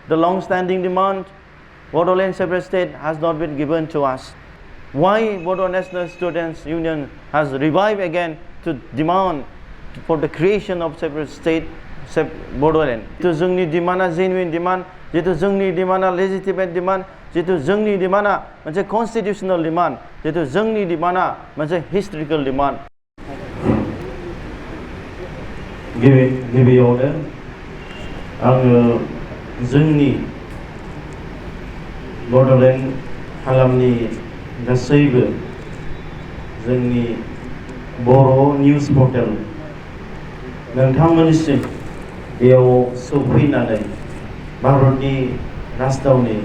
the long-standing demand, Bodoland separate state has not been given to us. Why Bodo National Students Union has revived again to demand for the creation of separate state, Bodoland. जितु जोंनि डिमान्डआ genuine demand, जितु जोंनि डिमान्डआ legitimate demand, जितु जोंनि डिमान्डआ मोनसे constitutional demand, जितु जोंनि डिमान्डआ मोनसे historical demand. गिबियावनो आङो जोंनि बड'लेण्ड हालामनि गासैबो जोंनि बर' निउज पर्टेल नोंथांमोननिसिम बेयाव सौफैनानै भारतनि राजथावनि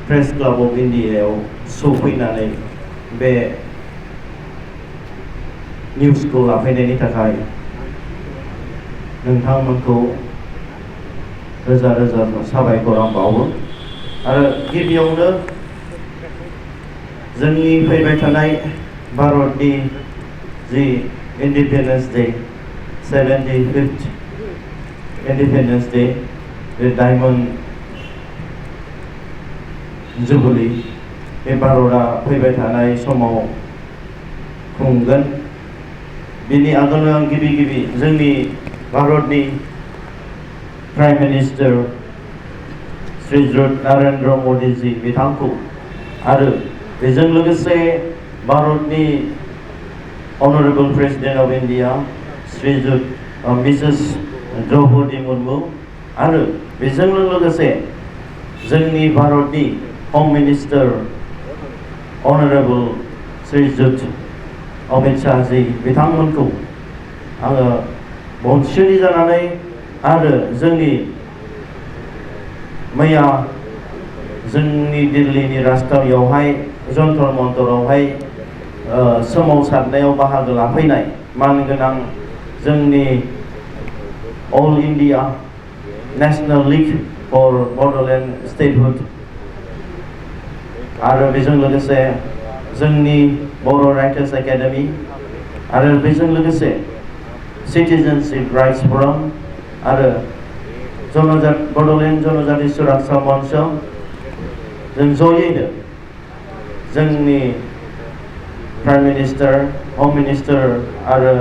प्रेस क्लाब अफ इन्डियायाव सौफैनानै बे निउजखौ लाफैनायनि थाखाय नोंथांमोनखौ रोजा रोजा साबायखर आं बावो आरो गिबियावनो जोंनि फैबाय थानाय भारतनि जि Independence Day 75th Independence Day बे डायमन्ड जुबली बे भारतआ फैबाय थानाय समाव खुंगोन बिनि आगोलनो आं गिबि जोंनि भारतनि प्राइम मिनिस्टार श्रीजुत नरेन्द्र मोदी जी बिथांखौ आरो बेजों लोगोसे भारतनि honourable president of India Shrijut Mrs Draupadi Murmu आरो बेजों लोगोसे जोंनि भारतनि home minister honourable Shrijut Amit Shah ji बिथांमोनखौ आङो BoNSUनि जानानै आरो जोंनि मैया जोंनि दिल्लीनि राजथावनियावहाय जन्तर मन्तरावहाय सोमावसारनायाव बाहागो लाफैनाय मानगोनां जोंनि All India National League for Bodoland statehood आरो बेजों लोगोसे जोंनि बर' राइटार्स एकाडेमि आरो बेजों लोगोसे सिटिजेनशिप राइट्स फराम आरो बड'लेण्ड जनजाति सुरक्षा मंच जों जयैनो जोंनि प्राइम मिनिस्टार होम मिनिस्टार आरो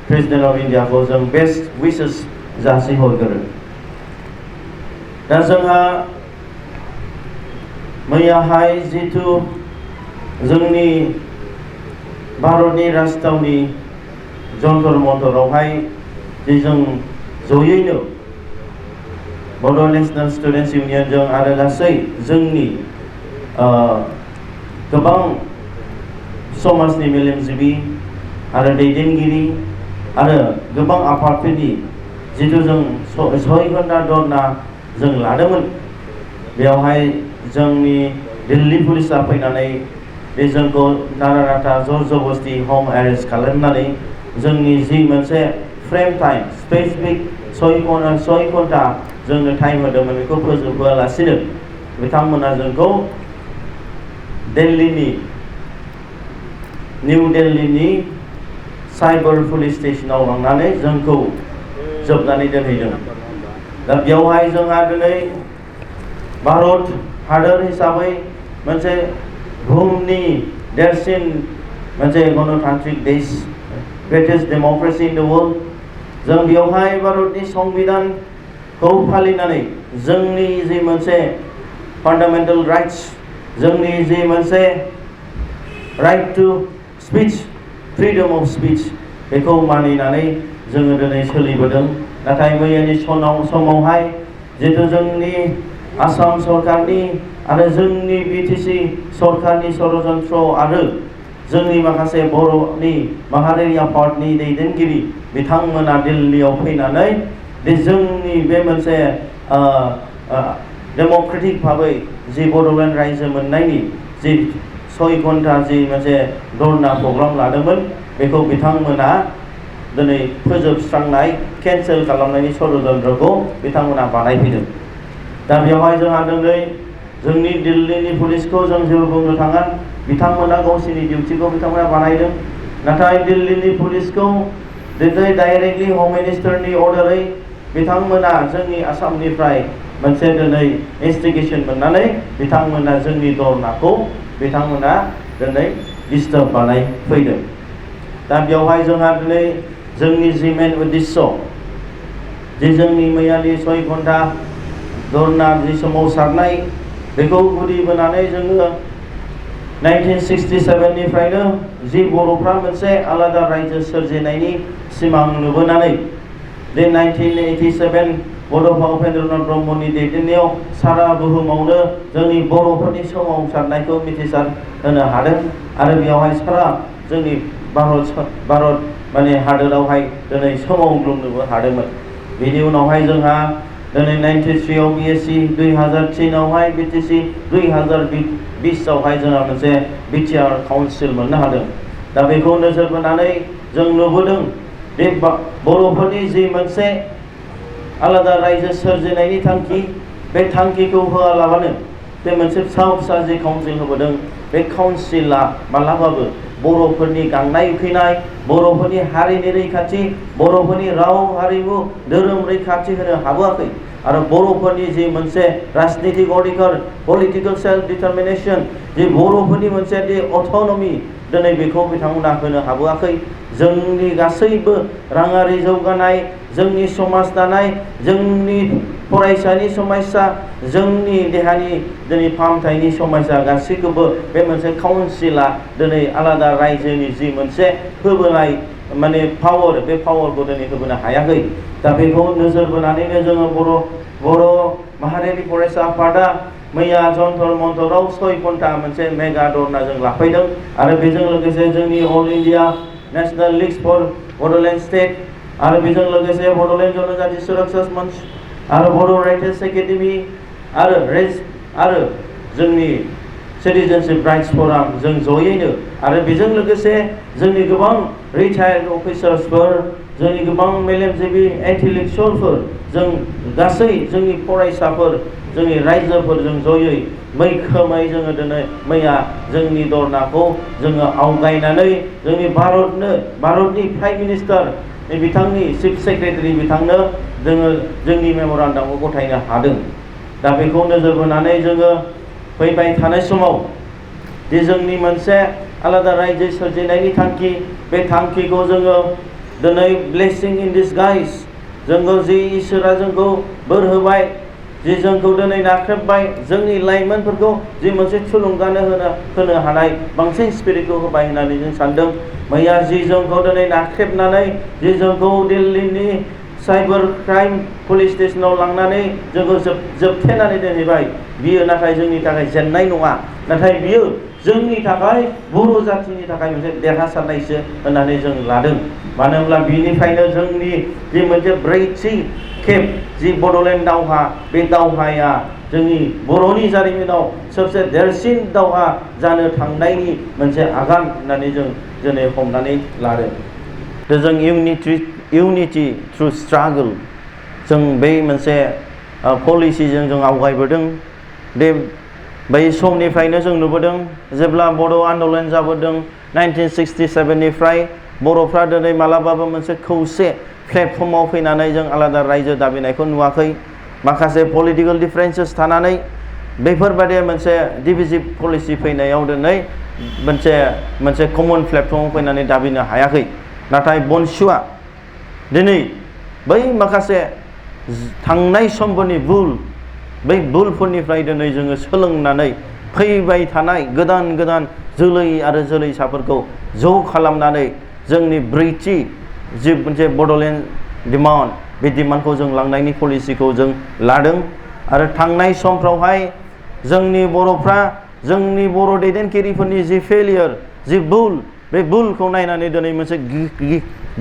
प्रेसिडेन्ट अफ इन्डियाखौ जों बेस्ट विशेस जासिहरगोन दा जोंहा मैयाहाय जिथु जोंनि भारतनि राजथावनि जन्तर मन्तरावहाय जे जों जयैनो बड' नेशनेल स्टुडेन्टस इउनियनजों आरो गासै जोंनि गोबां समाजनि मेलेमजिबि आरो दैदेनगिरि आरो गोबां आफादफोरनि जिथु जों 6 घन्टा धरना जों लादोंमोन बेयावहाय जोंनि दिल्ली पुलिसा फैनानै बे जोंखौ नारा नाथा जर जबस्ति हम एरेस्ट खालामनानै जोंनि जि मोनसे फ्रेम टाइम स्पेसिफिक 6 घन्टा जोंनो टाइम होदोंमोन बेखौ फोजोबहोआलासिनो बिथांमोना जोंखौ निउ दिल्लीनि साइबर पुलिस स्टेशनाव लांनानै जोंखौ जोबनानै दोनहैदों दा बेयावहाय जोंहा दिनै भारत हादर हिसाबै मोनसे बुहुमनि देरसिन मोनसे गणतान्त्रिक देश greatest democracy in the world जों बेयावहाय भारतनि संबिधानखौ फालिनानै जोंनि जि मोनसे फान्डामेन्टेल राइट्स जोंनि जि मोनसे right to speech freedom of speech बेखौ मानिनानै जोङो दिनै सोलिबोदों नाथाय मैयानि समावहाय जितु जोंनि आसाम सरकारनि आरो जोंनि BTC सरकारनि षड़यन्त्र आरो जोंनि माखासे बर'नि माहारियारि आफादनि दैदेनगिरि बिथांमोना दिल्लीयाव फैनानै बे जोंनि बे मोनसे डेम'क्रेटिक भाबै जि बड'लेण्ड रायजो मोननायनि जि 6 घन्टा जि मोनसे धरना प्रग्राम लादोंमोन बेखौ बिथांमोना दिनै फोजोबस्रांनाय केन्सेल खालामनायनि षड़यन्त्रखौ बिथांमोना बानायफैदों दा बेवहाय जोंहा दिनै जोंनि दिल्लीनि पुलिसखौ जों जेबो बुंनो थाङा बिथांमोना गावसोरनि डिउटिखौ बिथांमोना बानायदों नाथाय दिल्लीनि पुलिसखौ दिनै डाइरेक्टलि होम मिनिस्टारनि अर्डारै बिथांमोना जोंनि आसामनिफ्राय मोनसे दिनै इन्स्टिगेसन मोननानै बिथांमोना जोंनि धरनाखौ बिथांमोना दिनै डिस्टार्ब बानाय फैदों। दा बेवहाय जोंहा दिनै जोंनि जि मेन उद्देश्य जे जोंनि मैयानि 6 घन्टा धरना जि सोमावसारनाय बेखौ गुदि बोनानै जोङो 1967 निफ्रायनो जि बर'फ्रा मोनसे आलादा रायजो सोरजिनायनि सिमां नुबोनानै बे 1987 बड'फा उपेन्द्रनाथ ब्रह्मनि दैदेननायाव सारा बुहुमावनो जोंनि बर'फोरनि सोमावसारनायखौ मिथिसार होनो हादों आरो बेवहाय सारा जोंनि भारत माने हादोरावहाय दिनै सोमावग्लुंनोबो हादोंमोन। बेनि उनावहाय जोंहा दिनै 93 आव BSc 2003 आवहाय BTC 2020 आवहाय जोंहा मोनसे बिटिआर काउन्सिल मोननो हादों। दा बेखौ नोजोर बोनानै जों नुबोदों बे बर'फोरनि जि मोनसे आलादा रायजो सोरजिनायनि थांखि बे थांखिखौ होआलाबानो बे मोनसे फिसा जि काउन्सिल होबोदों बे काउन्सिला मालाबाबो बर'फोरनि गांनाय उखैनाय बर'फोरनि हारिनि रैखाथि बर'फोरनि राव हारिमु धोरोम रैखाथि होनो हाबोआखै आरो बर'फोरनि जि मोनसे राजनीतिक अधिकार पलिटिकल सेल्फ डिटारमिनेशन जि बर'फोरनि मोनसे दि अट'नमि दिनै बेखौ बिथांमोना होनो हाबोआखै। जोंनि गासैबो राङारि जौगानाय जोंनि समाज दानाय जोंनि फरायसानि समस्या जोंनि देहानि दिनै फाहामथायनि समस्या गासैखौबो बे मोनसे काउन्सिला दिनै आलादा रायजोनि जि मोनसे होबोनाय माने पावार बे पावारखौ दिनै होबोनो हायाखै। दा बेखौ नोजोर बोनानैनो जोङो बर' माहारियारि फरायसा आफादा मैया जन्तर मन्तराव 6 घन्टा मोनसे मेगा धरना जों लाफैदों आरो बेजों लोगोसे जोंनि All India National Leagues for Bodoland state आरो बेजों लोगोसे बड'लेण्ड जनजाति सुरक्षा मंच आरो बर' राइटार्स एकाडेमि आरो जोंनि सिटिजेनशिप राइट्स फराम जों जयैनो आरो बेजों लोगोसे जोंनि गोबां रिटायार्ड अफिसार्सफोर जोंनि गोबां मेलेमजिबि इन्टेलेक्सुवेलफोर जों गासै जोंनि फरायसाफोर जोंनि रायजोफोरजों जयै मैखोमै जोङो दिनै मैया जोंनि धरनाखौ जोङो आवगायनानै जोंनि भारतनि प्राइम मिनिस्टार बिथांनि चिफ सेक्रेटारि बिथांनो जोङो जोंनि मेम'रेन्डामखौ गथायनो हादों। दा बेखौ नोजोर बोनानै जोङो फैबाय थानाय समाव जे जोंनि मोनसे आलादा रायजो सोरजिनायनि थांखि बे थांखिखौ जोङो दिनै ब्लेसिं इन डिसगाइज जोंखौ जि इसोरा जोंखौ बोर होबाय जि जोंखौ दिनै नाख्रेबबाय जोंनि लाइमोनफोरखौ जि मोनसे थुलुंगानो होनो हानाय बांसिन स्पिरिटखौ होबाय होननानै जों सानदों। मैया जि जोंखौ दिनै नाख्रेबनानै जि जोंखौ दिल्लीनि साइबार क्राइम पुलिस स्टेसनाव लांनानै जोंखौ जोबथेनानै दोनहैबाय बियो नाथाय जोंनि थाखाय जेननाय नङा नाथाय बियो जोंनि थाखाय बर' जाथिनि थाखाय मोनसे देरहासारनायसो होननानै जों लादों। मानो होनब्ला बिनिफ्रायनो जोंनि जि मोनसे 4थि खेब जि बड'लेण्ड दावहा बे दावहाया जोंनि बर'नि जारिमिनाव सबसे देरसिन दावहा जानो थांनायनि मोनसे आगान होननानै जों दिनै हमनानै लादों। जों इउनिटि थ्रु स्ट्रागल जों बे मोनसे पलिसिजों जों आवगायबोदों। बै समनिफ्रायनो जों नुबोदों जेब्ला बर' आन्दलन जाबोदों 1967 निफ्राय बर'फ्रा दिनै मालाबाबो मोनसे खौसे प्लेटफर्माव फैनानै जों आलादा रायजो दाबिनायखौ नुवाखै। माखासे पलिटिकेल डिफारेन्सेस थानानै बेफोरबायदि मोनसे डिभिजिभ पलिसि फैनायाव दिनै मोनसे कमन प्लेटफर्माव फैनानै दाबिनो हायाखै। नाथाय BoNSUआ दिनै बै माखासे थांनाय समफोरनि बै भुलफोरनिफ्राय दिनै जोङो सोलोंनानै फैबाय थानाय गोदान जोलै आरो जोलैसाफोरखौ ज' खालामनानै जोंनि 4थि जि मोनसे बड'लेण्ड डिमान्ड बे डिमान्डखौ जों लांनायनि पलिसिखौ जों लादों। आरो थांनाय समफ्रावहाय जोंनि बर'फ्रा जोंनि बर' दैदेनगिरिफोरनि जि फेलियर जि भुल बे भुलखौ नायनानै दिनै मोनसे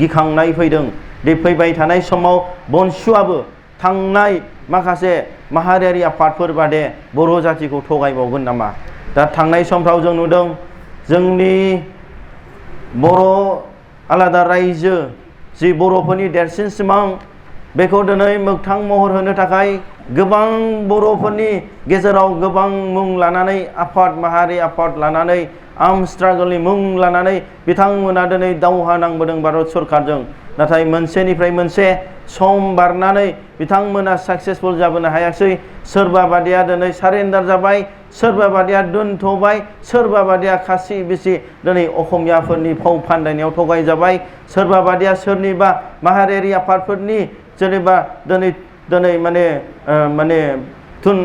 गिखांनाय फैदों। दि फैबाय थानाय समाव BoNSUआबो थांनाय माखासे माहारियारि आफादफोर बादे बर' जातिखौ थगायबावगोन नामा। दा थांनाय समफ्राव जों नुदों जोंनि बर' आलादा रायजो जि बर'फोरनि देरसिन सिमां बेखौ दिनै मोगथां महर होनो थाखाय गोबां बर'फोरनि गेजेराव गोबां मुं लानानै आफाद माहारि आफाद लानानै आर्म स्ट्रागलनि मुं लानानै बिथांमोना दिनै दावहा नांबोदों भारत सरकारजों नाथाय मोनसेनिफ्राय मोनसे सम बारनानै बिथांमोना साक्सेसफुल जाबोनो हायाखै सोरबा बादिया दिनै सारेन्डार जाबाय सोरबा बादिया दोनथ'बाय सोरबा बादिया खासि बिसि दिनै असमियाफोरनि फाव फान्दायनायाव थगायजाबाय सोरबा बादिया सोरनिबा माहारियारि आफादफोरनि जेनेबा दिनै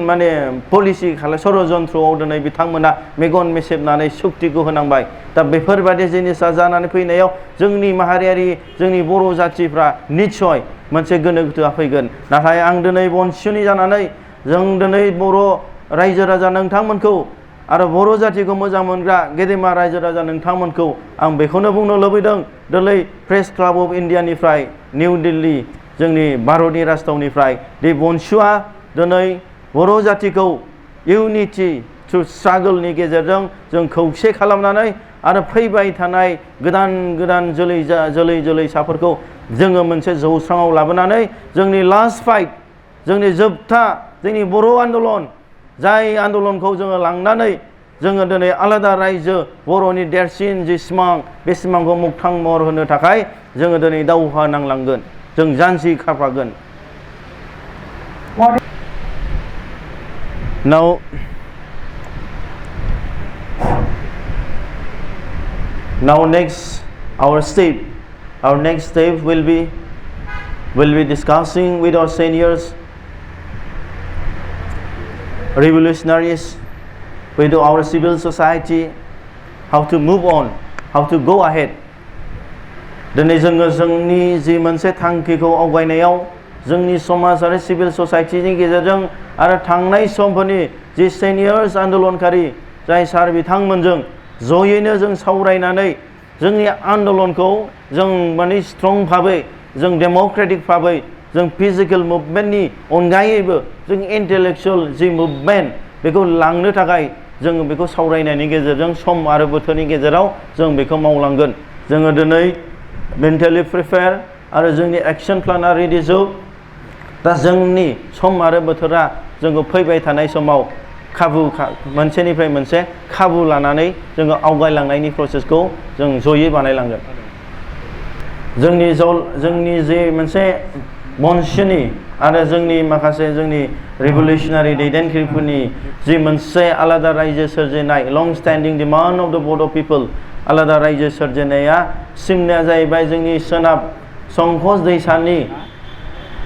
माने पलिसि खालाय षड़यन्त्रआव दिनै बिथांमोना मेगन मेसेबनानै सुक्तिखौ होनांबाय दा बेफोरबायदि जिनिसा जानानै फैनायाव जोंनि माहारियारि जोंनि बर' जाथिफ्रा निस्सय मोनसे गोनो गोथोआ फैगोन नाथाय आं दिनै बनसुनि जानानै जों दिनै बर' रायजो राजा नोंथांमोनखौ आरो बर' जातिखौ मोजां मोनग्रा गेदेमा रायजो राजा नोंथांमोनखौ आं बेखौनो बुंनो लुबैदों दिनै प्रेस क्लाब अफ इण्डियानिफ्राय निउ दिल्ली जोंनि भारतनि राजथावनिफ्राय दि बनसुआ दिनै बर' जातिखौ इउनिटि थ्रु स्ट्रागलनि गेजेरजों जों खौसे खालामनानै आरो फैबाय थानाय गोदान गोदान जोलैसाफोरखौ जोङो मोनसे जौस्राङाव लाबोनानै जोंनि लास्ट फाइट जोंनि जोबथा जोंनि बर' आन्दलन जाय आन्दलनखौ जोङो लांनानै जोङो दिनै आलादा रायजो बर'नि देरसिन जि सिमां बे सिमांखौ मोगथां महर होनो थाखाय जोङो दिनै दावहा नांलांगोन जों जानजि खाफ्रागोन Now next our next step will be discussing with our seniors, revolutionaries, with our civil society, how to move on, how to go ahead. दिनै जोङो जोंनि जि मोनसे थांखिखौ आवगायनायाव जोंनि समाज आरो सिभिल ससाइटिनि गेजेरजों आरो थांनाय समफोरनि जि सेनियर्स आन्दलनकारि जाय सार बिथांमोनजों जयैनो जों सावरायनानै जोंनि आन्दलनखौ जों माने स्ट्रं भाबै जों डेम'क्रेटिक भाबै जों फिजिकेल मुभमेन्टनि अनगायैबो जों इन्टेलेक्चुअल जि मुभमेन्ट बेखौ लांनो थाखाय जों बेखौ सावरायनायनि गेजेरजों सम आरो बोथोरनि गेजेराव जों बेखौ मावलांगोन जोङो दिनै मेन्टेलि प्रिपेयार आरो जोंनि एक्सन प्लानआ रेडि जोब दा जोंनि सम आरो बोथोरा जोंखौ फैबाय थानाय समाव मोनसेनिफ्राय मोनसे खाबु लानानै जोङो आवगायलांनायनि प्रसेसखौ जों जयै बानायलांगोन जोंनि जे मोनसे बनसुनि आरो जोंनि माखासे जोंनि रिभलिउसनारि दैदेनगिरिफोरनि जि मोनसे आलादा रायजो सोरजिनाय लं स्टेन्डिं डिमान्ड अफ द बड' पिपल आलादा रायजो सोरजिनाया सिमनाया जाहैबाय जोंनि सोनाब संकस दैसानि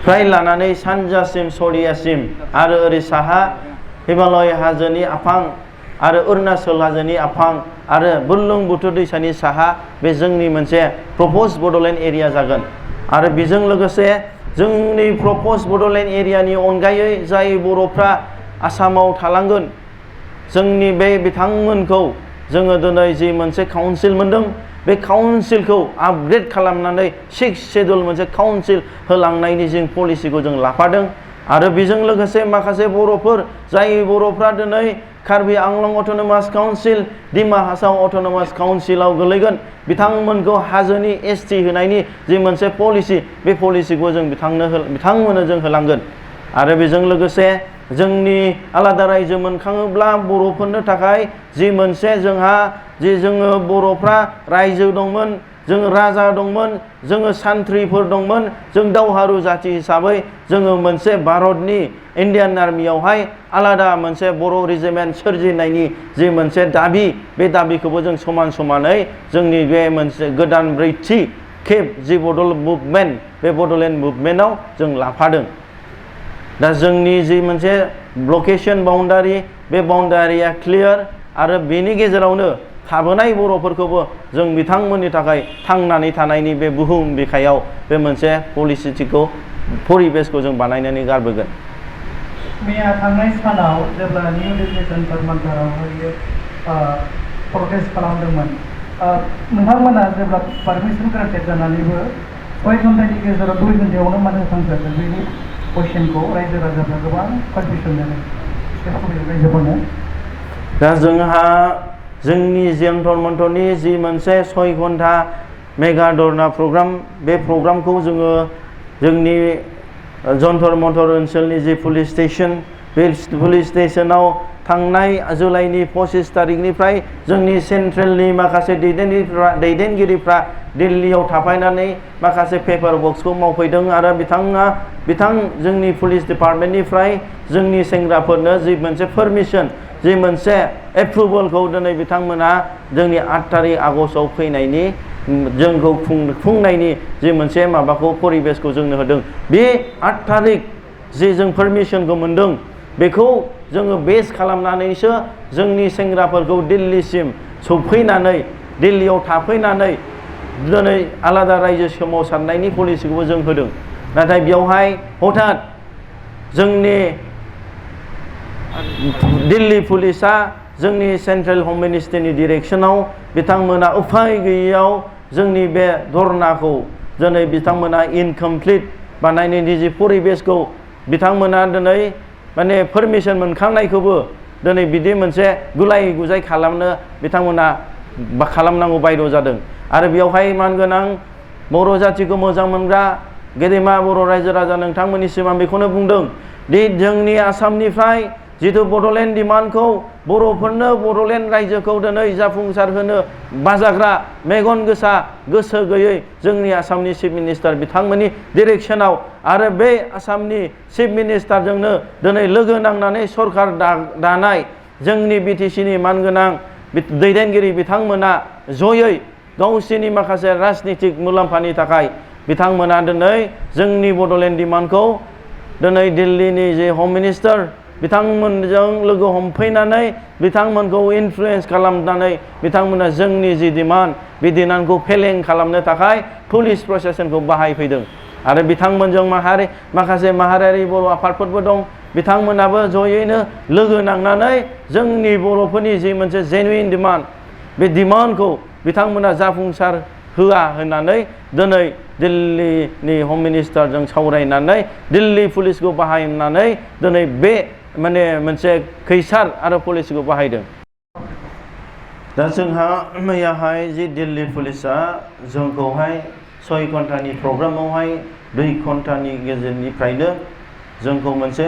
फ्राय लानानै सानजासिम सरियासिम आरो ओरै साहा हिमालय हाजोनि आफां आरो अरुणाचल हाजोनि आफां आरो बुरलुंबुथुर दैसानि साहा बे जोंनि मोनसे प्रप'ज बड'लेण्ड एरिया जागोन आरो बेजों लोगोसे जोंनि प्रप'ज बड'लेण्ड एरियानि अनगायै जाय बर'फ्रा आसामाव थालांगोन जोंनि बे बिथांमोनखौ जोङो दिनै जि मोनसे काउन्सिल मोनदों बे काउन्सिलखौ आपग्रेड खालामनानै 6 शेड्युल मोनसे काउन्सिल होलांनायनि जों पलिसिखौ जों लाफादों आरो बेजों लोगोसे माखासे बर'फोर जाय बर'फ्रा दिनै Karbi Anglong autonomous council Dima Hasao autonomous काउन्सिलाव गोलैगोन बिथांमोनखौ हाजोनि एसटि होनायनि जि मोनसे पलिसि बे पलिसिखौ जों बिथांमोननो जों होलांगोन आरो बेजों लोगोसे जोंनि आलादा रायजो मोनखाङोब्ला बर'फोरनो थाखाय जि मोनसे जोंहा जि जोङो बर'फ्रा रायजो दंमोन जों राजा दंमोन जोङो सान्थ्रिफोर दंमोन जों दावहारु जाथि हिसाबै जोङो मोनसे भारतनि इण्डियान आर्मियावहाय आलादा मोनसे बर' रेजिमेन्ट सोरजिनायनि जि मोनसे दाबि बे दाबिखौबो जों समानै जोंनि बे मोनसे गोदान ब्रैथि खेब जि मुभमेन्ट बे बड'लेण्ड मुभमेन्टआव जों लाफादों दा जोंनि जि मोनसे ब्लकेशन बाउन्डारि बे बाउन्डारिया क्लियार आरो बेनि गेजेरावनो थाबोनाय बर'फोरखौबो जों बिथांमोननि थाखाय थांनानै थानायनि बे बुहुम बिखायाव बे मोनसे पलिसिखौ परिबेसखौ जों बानायनानै गारबोगोन मैया थांनाय सानाव जेब्ला निउ दिल्ली जन्तर मन्तरावहाय प्रटेस्ट खालामदोंमोन नोंथांमोना जेब्ला पारमिसन ग्रान्टेड जानानैबो 6 घन्टानि गेजेराव 2 घन्टायावनो मानो थांजागोन बेनि कुइसनखौ रायजो राजाफ्रा गोबां कनफिउसन जादों दा जोंहा जोंनि जन्तर मन्तरनि जि मोनसे 6 घन्टा मेगा धरना प्रग्राम बे प्रग्रामखौ जोङो जोंनि जन्तर मन्तर ओनसोलनि जि पुलिस स्टेशन बे पुलिस स्टेशनाव थांनाय जुलाइनि 25 तारिखनिफ्राय जोंनि सेन्ट्रेलनि माखासे दैदेनगिरिफ्रा दिल्लीयाव थाफायनानै माखासे पेपार वर्क्सखौ मावफैदों आरो बिथां जोंनि पुलिस डिपार्टमेन्टनिफ्राय जोंनि सेंग्राफोरनो जि मोनसे पारमिसन जि मोनसे एप्रुभेलखौ दिनै बिथांमोना जोंनि 8 तारिख आगस्टआव फैनायनि जोंखौ खुंनायनि जि मोनसे माबाखौ परिबेसखौ जोंनो होदों। बे 8 तारिख जि जों पारमिसनखौ मोनदों बेखौ जोङो बेस खालामनानैसो जोंनि सेंग्राफोरखौ दिल्लीसिम सफैनानै दिल्लीयाव थाफैनानै दिनै आलादा रायजो सोमावसारनायनि पलिसिखौबो जों होदों। नाथाय बेयावहाय हठात जोंनि दिल्ली पुलिसा जोंनि सेन्ट्रेल हम मिनिस्ट्रिनि डिरेक्सनाव बिथांमोना उफाय गैयैयाव जोंनि बे धरनाखौ दिनै बिथांमोना इनकमप्लिट बानायनायनि जि परिबेसखौ बिथांमोना दिनै माने पारमिसन मोनखांनायखौबो दिनै बिदि मोनसे गुलाय गुजाय खालामनो बिथांमोना खालामनांगौ बायद' जादों। आरो बेयावहाय मानगोनां बर' जाथिखौ मोजां मोनग्रा गेदेमा बर' रायजो राजा नोंथांमोननिसिम आं बेखौनो बुंदों दि जोंनि आसामनिफ्राय जिथु बड'लेण्ड डिमान्डखौ बर'फोरनो बड'लेण्ड रायजोखौ दिनै जाफुंसार होनो बाजाग्रा मेगन गोसा गोसो गैयै जोंनि आसामनि चिफ मिनिस्टार बिथांमोननि डिरेक्सनाव आरो बे आसामनि चिफ मिनिस्टारजोंनो दिनै लोगो नांनानै सरकार दानाय जोंनि BTCनि मानगोनां दैदेनगिरि बिथांमोना जयै गावसोरनि माखासे राजनितिक मुलाम्फानि थाखाय बिथांमोना दिनै जोंनि बड'लेण्ड डिमान्डखौ दिनै दिल्लीनि जे हम मिनिस्टार बिथांमोनजों लोगो हमफैनानै बिथांमोनखौ इनफ्लुयेन्स खालामनानै बिथांमोना जोंनि जि डिमान्ड बे डिमान्डखौ फेलें खालामनो थाखाय पुलिस प्रशासनखौ बाहायफैदों। आरो बिथांमोनजों माखासे माहारियारि बर' आफादफोरबो दं बिथांमोनाबो जयैनो लोगो नांनानै जोंनि बर'फोरनि जि मोनसे जेनुइन डिमान्ड बे डिमान्डखौ बिथांमोना जाफुंसार होआ होननानै दिनै दिल्लीनि हम मिनिस्टारजों सावरायनानै दिल्ली पुलिसखौ बाहायनानै दिनै बे माने मोनसे खैसार आरो पलिसिखौ बाहायदों। दा जोंहा मैयाहाय जि दिल्ली पुलिसा जोंखौहाय 6 घन्टानि प्रग्रामावहाय 2 घन्टानि गेजेरनिफ्रायनो जोंखौ मोनसे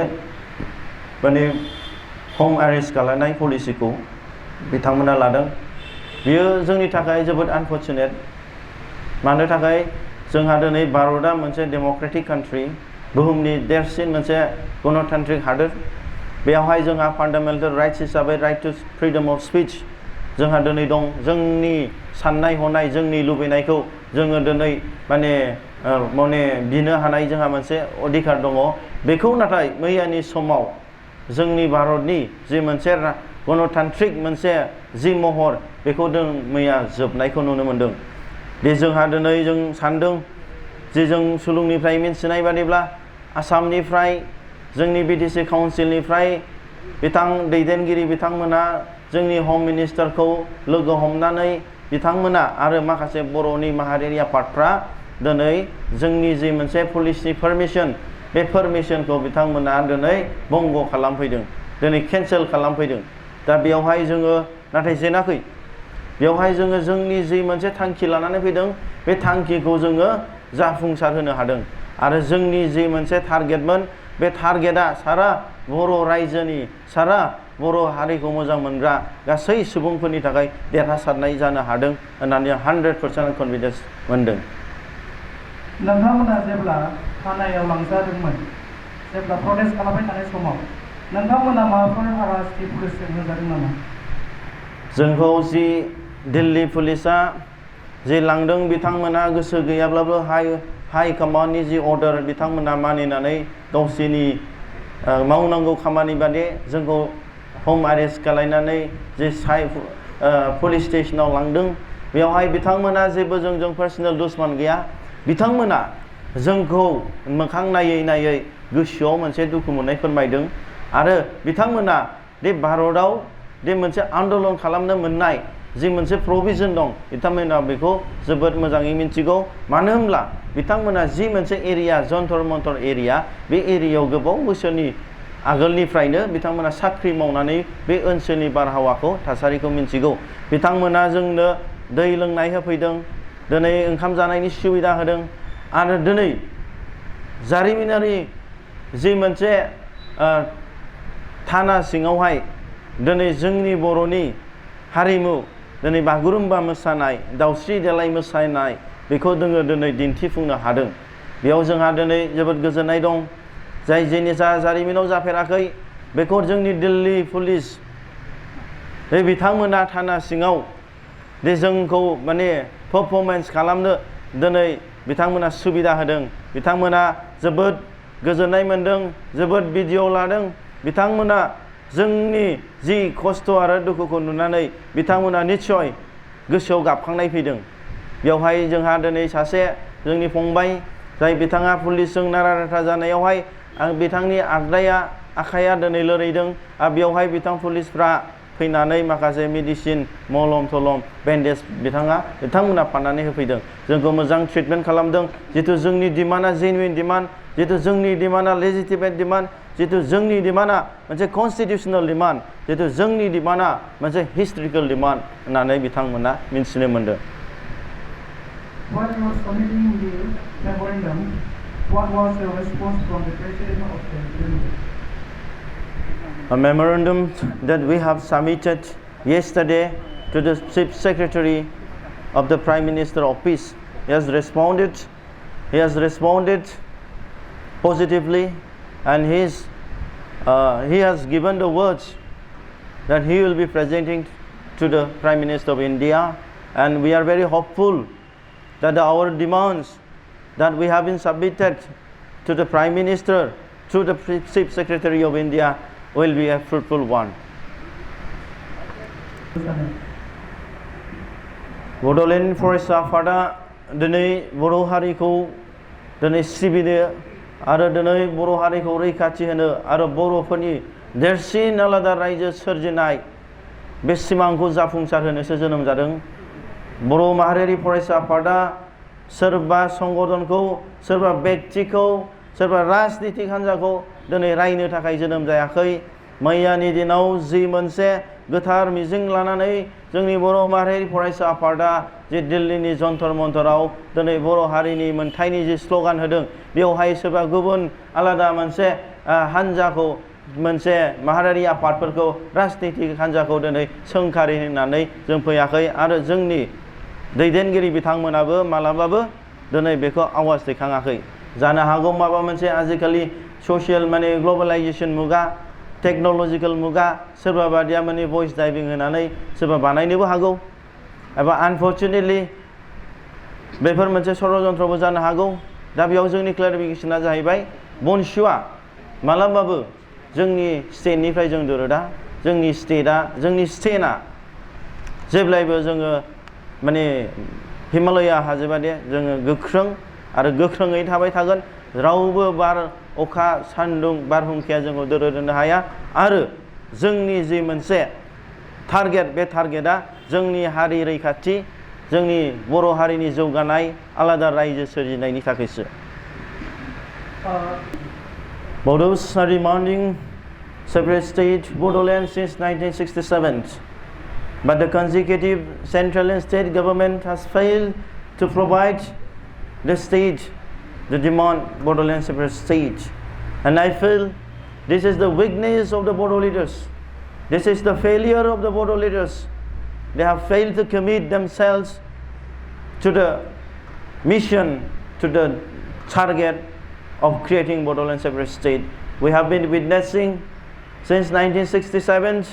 माने हम एरेस्ट खालामनाय पलिसिखौ बिथांमोना लादों। बियो जोंनि थाखाय जोबोद आनफर्चुनेट। मानो थाखाय जोंहा दिनै भारतआ मोनसे डेम'क्रेटिक कान्ट्रि बुहुमनि देरसिन मोनसे गणतान्त्रिक हादोर। बेयावहाय जोंहा फान्डामेन्टेल राइट्स हिसाबै right to freedom of speech जोंहा दिनै दं। जोंनि साननाय हनाय जोंनि लुबैनायखौ जोङो दिनै माने बिनो हानाय जोंहा मोनसे अधिकार दङ। बेखौ नाथाय मैयानि समाव जोंनि भारतनि जि मोनसे गणतान्त्रिक मोनसे जि महर बेखौ जों मैया जोबनायखौ नुनो मोनदों। बे जोंहा दिनै जों सानदों जे जों सुलुंनिफ्राय मिन्थिनाय बादिब्ला आसामनिफ्राय जोंनि BTC काउन्सिलनिफ्राय दैदेनगिरि बिथांमोना जोंनि हम मिनिस्टारखौ लोगो हमनानै बिथांमोना आरो माखासे बर'नि माहारियारि आफादफ्रा दिनै जोंनि जि मोनसे पुलिसनि पारमिसन बे पारमिसनखौ बिथांमोना दिनै बंग खालामफैदों, दिनै केन्सेल खालामफैदों। दा बेयावहाय जोङो नाथाय जेनाखै। बेवहाय जोङो जोंनि जि मोनसे थांखि लानानै फैदों बे थांखिखौ जोङो जाफुंसार होनो हादों। आरो जोंनि जि मोनसे टारगेटमोन बे टारगेटआ सारा बर' रायजोनि सारा बर' हारिखौ मोजां मोनग्रा गासै सुबुंफोरनि थाखाय देरहासारनाय जानो हादों होननानै 100% कनफिडेन्स मोनदों। नोंथांमोना जेब्ला थानायाव लांजादोंमोन जेब्ला प्रटेस्ट खालामबाय थानाय समाव नोंथांमोना माबाफोर हारास्ति पुलिसजों होजादों नामा? जोंखौ जि दिल्ली पुलिसा जे लांदों बिथांमोना गोसो गैयाब्लाबो हाइ कमान्डनि जि अर्डार बिथांमोना मानिनानै गावसोरनि मावनांगौ खामानि बादि जोंखौ हम एरेस्ट खालामनानै जे पुलिस स्टेशनाव लांदों। बेवहाय बिथांमोना जेबो जोंजों पार्सनेल दुश्मन गैया। बिथांमोना जोंखौ मोखां नायै नायै गोसोआव मोनसे दुखु मोननाय फोरमायदों। आरो बिथांमोना बे भारतआव बे मोनसे आन्दलन खालामनो मोननाय जि मोनसे प्रभिजन दं बिथांमोना बेखौ जोबोद मोजाङै मिन्थिगौ। मानो होनब्ला बिथांमोना जि मोनसे एरिया जन्तर मन्तर एरिया बे एरियायाव गोबाव बोसोरनि आगोलनिफ्रायनो बिथांमोना साख्रि मावनानै बे ओनसोलनि बारहावाखौ थासारिखौ मिन्थिगौ। बिथांमोना जोंनो दै लोंनाय होफैदों, दिनै ओंखाम जानायनि सुबिदा होदों। आरो दिनै जारिमिनारि जि मोनसे थाना सिङावहाय दिनै जोंनि बर'नि हारिमु दिनै बागुरुम्बा मोसानाय दावस्रि देलाय मोसानाय बेखौ जोङो दिनै दिन्थिफुंनो हादों बेयाव जोंहा दिनै जोबोद गोजोननाय दं जाय जिनिसा जारिमिनाव जाफेराखै बेखौ जोंनि दिल्ली पुलिस बे बिथांमोना थाना सिङाव दे जोंखौ माने पारफरमेन्स खालामनो दिनै बिथांमोना सुबिदा होदों बिथांमोना जोबोद गोजोननाय मोनदों जोबोद भिडिअ लादों बिथांमोना जोंनि जि खस्थ' आरो दुखुखौ नुनानै बिथांमोना निस्सय गोसोआव गाबखांनाय फैदों बेवहाय जोंहा दिनै सासे जोंनि फंबाय जाय बिथाङा पुलिसजों नारा नाथा जानायावहाय बिथांनि आखाइया दिनै लोरैदों आरो बेवहाय पुलिसफ्रा फैनानै माखासे मेडिसिन मलम थलम बेन्डेज बिथांमोना फाननानै होफैदों जोंखौ मोजां ट्रिटमेन्ट खालामदों जितु जोंनि डिमान्डआ जेनुइन डिमान्ड जितु जोंनि डिमान्डआ लेजिटिमेट डिमान्ड जितु जोंनि डिमान्डआ मोनसे कनस्टिटिउसनेल डिमान्ड जितु जोंनि डिमान्डआ मोनसे हिस्टरिकेल डिमान्ड होननानै बिथांमोना मिन्थिनो मोनदों When you were submitting the memorandum, what was the response from the President of the Union? A memorandum that we have submitted yesterday to the Chief Secretary of the Prime Minister Office. He has responded positively and he has given the words that he will be presenting to the Prime Minister of India and we are very hopeful that our demands that we have been submitted to the Prime Minister through the Chief Secretary of India will be a fruitful one. Bodoland Forest Afada दिनै बर' हारिखौ दिनै सिबिनो आरो दिनै बर' हारिखौ रैखाथि होनो आरो बर'फोरनि देरसिन आलादा रायजो सोरजिनाय बे सिमांखौ जाफुंसार होनोसो जोनोम जादों बर' माहारियारि फरायसा आफादा सोरबा संगठनखौ सोरबा व्यक्तिखौ सोरबा राजनितिक हान्जाखौ दिनै रायनो थाखाय जोनोम जायाखै मैयानि दिनाव जि मोनसे गोथार मिजिं लानानै जोंनि बर' माहारियारि फरायसा आफादा जे दिल्लीनि जन्तर मन्तराव दिनै बर' हारिनि मोनथायनि जि स्ल'गान होदों बेवहाय सोरबा गुबुन आलादा मोनसे हान्जाखौ मोनसे माहारियारि आफादफोरखौ राजनितिक हान्जाखौ दिनै सोंखारि होननानै जों फैयाखै आरो जोंनि दैदेनगिरि बिथांमोनाबो मालाबाबो दिनै बेखौ आवाज दैखाङाखै जानो हागौ माबा मोनसे आजिखालि ससियेल माने ग्लबेलाइजेसन मुगा टेक्न'लजिकेल मुगा सोरबा बादिया माने भइस डाइभिं होनानै सोरबा बानायनोबो हागौ एबा आनफर्चुनेटलि बेफोर मोनसे षड्यन्त्रबो जानो हागौ दा बेयाव जोंनि क्लेरिफिकेशना जाहैबाय BoNSUआ मालाबाबो जोंनि स्टेटनिफ्राय जों दोरोदा जोंनि स्टेटआ जेब्लायबो जोङो माने हिमालया हाजोबादि जोङो गोख्रों आरो गोख्रोङै थाबाय थागोन रावबो बार अखा सान्दुं बारहुंखाया जोंखौ दोरोदनो हाया आरो जोंनि जि मोनसे टारगेट बे टारगेटआ जोंनि हारि रैखाथि जोंनि बर' हारिनि जौगानाय आलादा रायजो सोरजिनायनि थाखायसो Bodosa demanding separate state Bodoland since 1967 but the consecutive central and state government has failed to provide the state the demand Bodoland separate state and I feel this is the weakness of the Bodo leaders this is the failure of the Bodo leaders they have failed to commit themselves to the mission to the target of creating Bodoland separate state we have been witnessing since 1967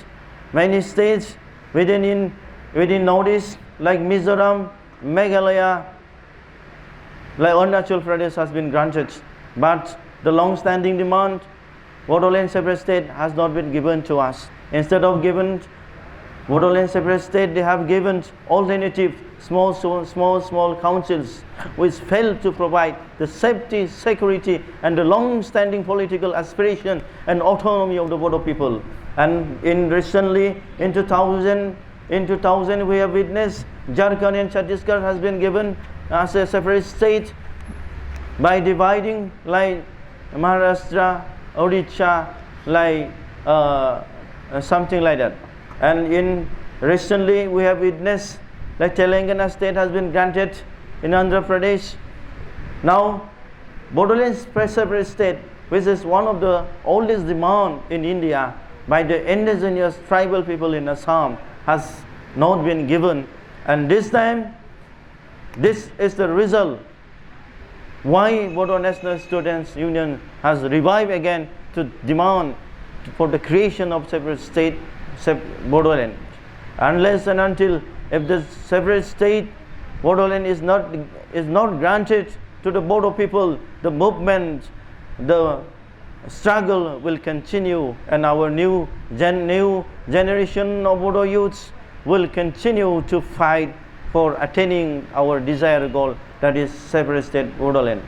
many states within Northeast like Mizoram, Meghalaya, like Arunachal Pradesh has been granted, but the long-standing demand Bodoland separate state has not been given to us. Instead of given Bodoland separate state, they have given alternative small councils which failed to provide the safety, security and the long-standing political aspiration and autonomy of the Bodo people. And recently in 2000 we have witnessed Jharkhand and Chhattisgarh has been given as a separate state by dividing like Maharashtra, Odisha, like something like that. And recently we have witnessed like Telangana state has been granted in Andhra Pradesh. Now Bodoland separate state which is one of the oldest demand in India by the indigenous tribal people in Assam, has not been given. And this time, this is the result why Bodo National Students Union has revived again to demand for the creation of separate state, Bodoland. Unless and until if the separate state Bodoland is not granted to the Bodo people, the movement, the struggle will continue, and our new generation of Bodo youths will continue to fight for attaining our desired goal, that is separate state Bodoland.